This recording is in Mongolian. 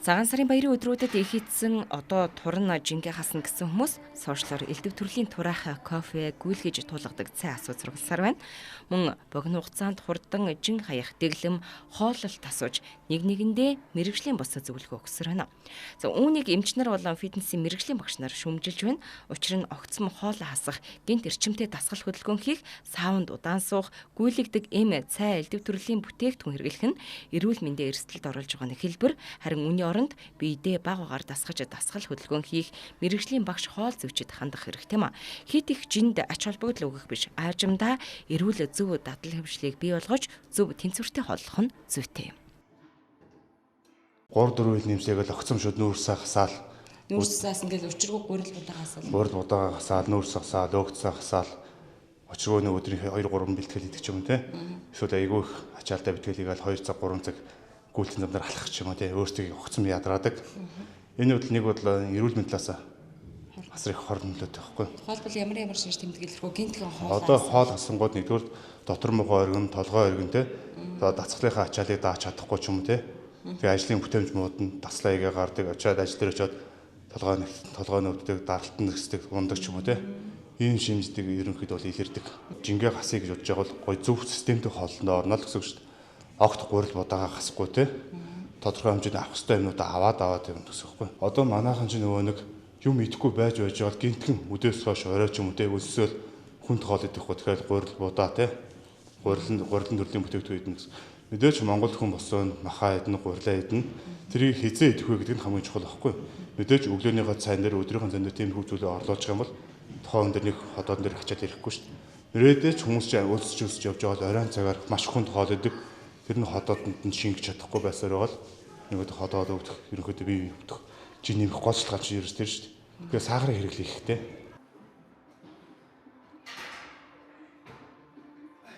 Цагаан сарын баярын өдрүүдэд их эзэн одоо турна жингээ хасна гэсэн хүмүүс сошиалор элдэв төрлийн тураах кофе гүйлгэж тулгадаг цай асуу зургалсаар байна. Мөн богино хугацаанд хурдан жин хаях дэглэм хооллолт асууж нэг нэгэндээ мэргэжлийн босоо зөвлөгөө өгсөр байна. За үүнийг эмчнэр болон фитнесийн мэргэжлийн багш нар шүүмжилж байна. Учир нь огцом хоолоо хасах, гэнт эрчимтэй дасгал хөдөлгөөн хийх, саунд удаан суух, гүйлэгдэг эм цай элдэв төрлийн бүтээгдэхүүн хэрэглэх нь эрүүл мэндийн эрсдэлд оруулж байгаа нэг хэлбэр. Харин үүний оронд биедээ баг багаар дасгаж дасгал хөдөлгөөн хийх, мэргэжлийн багш хоол зүйчэд хандах хэрэгтэй юм. Хит их жинд ач холбогдол өгөх биш. Аажимдаа эрүүл зөв дадал хөвшлийг бий болгож зөв тэнцвэртэй хооллох нь зүйтэй юм. 3 4 хил нэмсээг л огцом шууд нүүрсээ хасаал. Нүүрсээс ингээл учиргүй гурил будаага хасаал. Гурил будаага хасаал, нүүрсээ хасаал, өөгцөө хасаал. Учиргүй нэг өдрийн 2 3 бэлтгэл хийдэг ч юм уу те. Эсвэл айгүй их ачаалтай бэлтгэлийг аль 2 цаг 3 цаг гүйлтийн замдаар алхах ч юм уу те. Өөрсдөө огцом ядраадаг. Энэ үдл нэг бодлоо эрүүл мэнд талаас асар их хор нөлөөтэй байхгүй. Тухайлбал ямар ямар шинж тэмдэг илэрхүү гинтгэн хоол. Одоо хоол хасангууд нэгдүгээр дотор мухаа оргин, толгой оргин те. Одоо дацглынхаа ачаалыг дааж чадахгүй ч юм уу те. Тэгээ ажлын бүтээмж муудна, таслаа игээ гардаг, очиад ажил дээр очиод толгой нүддэг, даралт нэгсдэг, ундаг ч юм уу те. Ийм шимждэг ерөнхийдөө бол илэрдэг. Жингээ хасъя гэж бодож байгаа бол гой зөв системтэй хооллонд орно л гэсэн үг шүү дээ. Огт гурил будаага хасахгүй те. Тодорхой хэмжээнд авах ёстой юмнуудаа аваад юм гэсэн үг байхгүй. Одоо манайхан ч нөгөө нэг юм идэхгүй байж байгаа гинтгэн өдөөс хойш орой ч юм уу те өсөөл хүнд хоол идэхгүй. Тэгэхээр гурил будаа те. Гурилын төрлийн бүтээгдэхүүн идэнэ гэсэн. Мэдээж Монгол хүн босон махаа идэнэ, гурилаа идэнэ. Тэрийг хизээ идэх вэ гэдэг нь хамгийн чухал байхгүй. Мэдээж өглөөнийхөө цайн дээр, өдрийнхөө цайн дээр тиймэрхүү зүйлээ орлуулж байгаа юм бол тухайн хүн дээр нэг ходоон дээр ачаал ирэхгүй шүү дээ. Нэрээдээ ч хүмүүс чинь өлсөж өлсөж явж байгаа бол оройн цагаар маш хүнд хоол идэг. Тэр нь ходоодонд нь шингэж чадахгүй байсаар байгаа л нэг ходоод өвдөх, ерөнхийдөө бие өвдөх, жин нэмэх гол шалтгаан чинь ерөөс тэр шүү дээ. Тэгэхээр сахарын хэрэглээ ихтэй.